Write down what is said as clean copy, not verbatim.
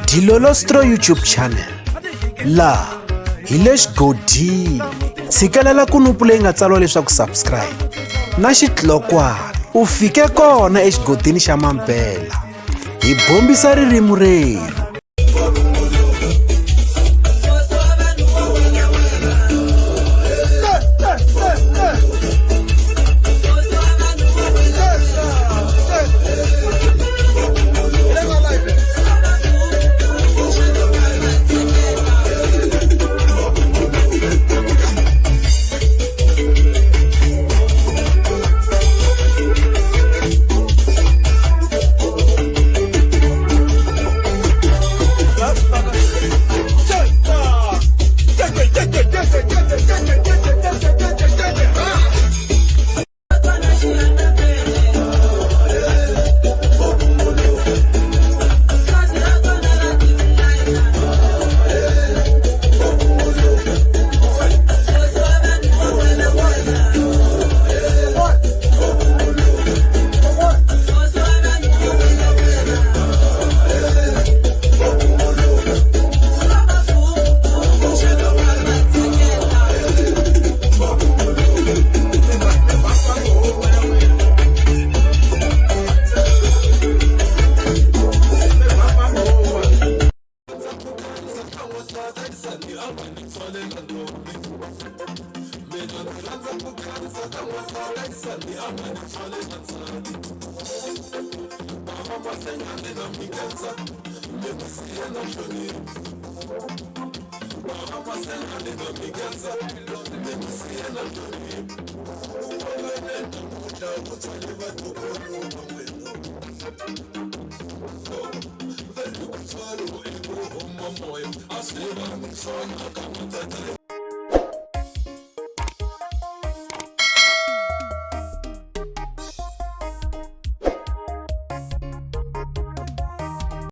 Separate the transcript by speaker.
Speaker 1: Dilolostro YouTube channel laha hi le xigodini tshikelela kunupu leyi nga tsariwa leswaku subscribe na xitlokwana u fike kona exigodini xa mampela hi bombisa ririmi rerhu.